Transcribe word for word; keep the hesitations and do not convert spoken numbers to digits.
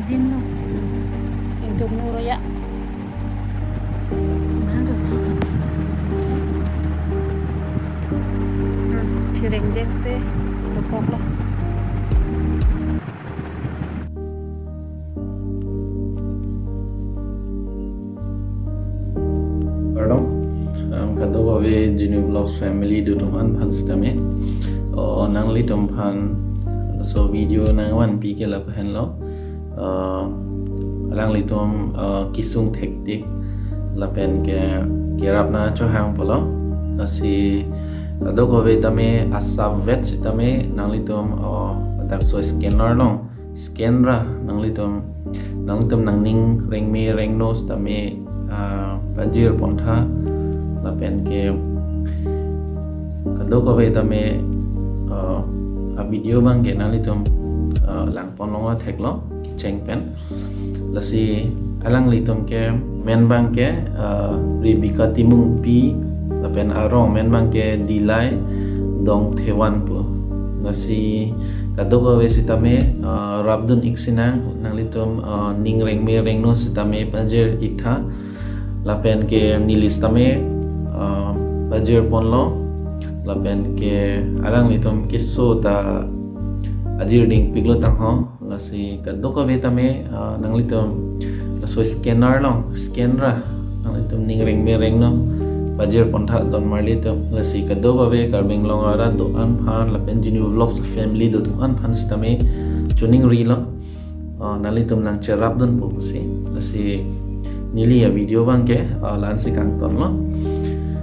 Dim no. Ingtung no roya. Mana do? Hmm, cireng jeng se dokok lo. Kardom, um, kadokave Genu Vlogs family atum an aphan sitame. O, nanglitum aphan laso video nangvanpi ke lapu henlo. Uh, alanglitum, uh, kesung thektik lapen ke kerap nangchohang pulo. Lasi kadokave tame asap vet sitame nanglitum, uh, ladak laso scanner along scan ra nanglitum, nanglitum nangning rengme rengno sitame, ah, pajir pontha lapen ke kadokave tame, ah, a video abang ke nanglitum, ah, langpon longlo theklo kecheng pen. Lasi alanglitum ke men abang ke, ah, Rebecca Timungpi lapen arong men abang ke Dilai Dongthewan pu. Lasi kadokave sitame, ah, rapdun ik sinang, nanglitum, ah, ning rengme rengno sitame pajir ik tha. Lapen ke neli sitame, ah, pajir ponlo. Lapen ke alanglitum keso ta ajir dingpiklo tangho. Lasi kadokave tame, ah, nanglitum laso scanner along scan ra nanglitum ning rengme rengno pajir pontha don marlitum. Lasi kadokave Karbi Anglong arat do-an aphan lapen Genu Vlogs family do-an aphan sitame choningrilo. Ah, nanglitum nangcherapdunpo pusi. Lasi neli a video abang ke, ah, la-ansi kangtonlo.